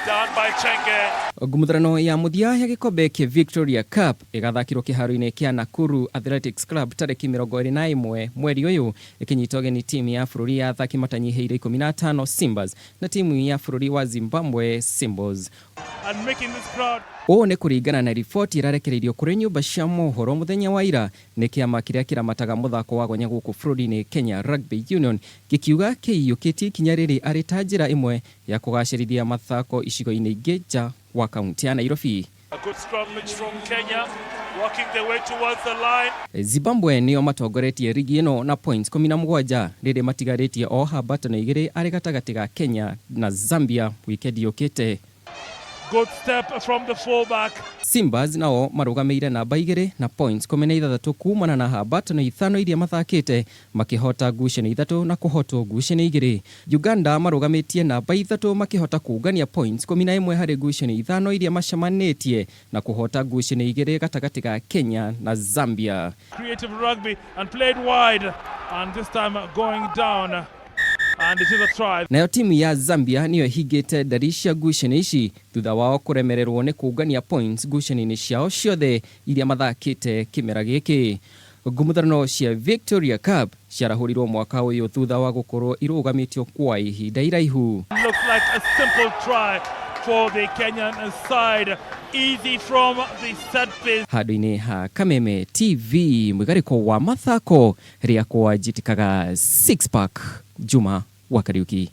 Down by Chenge. Ngumutharano ya mũthia ya gĩkombe kĩa Victoria Cup ĩgathakĩrwo kĩharo-inĩ kĩa Nakuru Athletics Club tarĩki 21 mweri ũyũ ĩkĩnyita ũgeni timu ya bũrũri ya athaki matanyihĩire 15 Simbas na timu ya bũrũri wa Zimbabwe Simbos. And making this crowd Ũũ nĩ kũringana na riboti ĩrarekereirio kũrĩ nyũmba cia mohoro mũthenya wa ira nĩ kĩama kĩrĩa kĩramataga mũthako wa gonya gũkũ bũrũri-inĩ Kenya Rugby Union gĩkiuga kĩiyũkĩtie ikinya rĩrĩ arĩ ta njĩra ĩmwe ya kũgacĩrithia mathako icigo-inĩ ingĩ nja wa kaunti ya Nairobi. A good scrummage from Kenya, working their way towards the line. Zimbabwe nĩo matongoretie rigi ĩno na points 17 rĩrĩ matigarĩtie o hambatano igĩrĩ arĩ gatagatĩ ga Kenya na Zambia wikendi yũkĩte. Good step from the fullback. Simbas nao marũgamĩire namba igĩrĩ na points 16 kumana na hambatano ithano iria mathakĩte makĩhota ngucanio ithatũ na kũhotwo ngucanio igĩrĩ. Uganda marũgamĩtie namba ithatũ makĩhota kũngania points 11 harĩ ngucanio ithano iria macemanĩtie na kũhota ngucanio igĩrĩ gatagatĩ ga Kenya na Zambia. Creative rugby and played wide, and this time going down, and it is a try. Nayo timu ya Zambia nĩyo ĩhingĩte ndari cia ngucanio ici thutha wao kũremererwo nĩ kũngania points ngucanio-inĩ ciao ciothe iria mathakĩte kĩmera gĩkĩ. Ngumutharano cia Victoria Cup ciarahũrirwo mwaka ũyũ thutha wa gũkorwo irũgamĩtio kwa ihinda iraihu. Looks like a simple try for the Kenyan side. Easy from the set piece. Handũ-inĩ ha Kameme TV mwĩgarĩko wa mathako rĩakwa njĩtĩkaga six pack Juma wa Kariuki.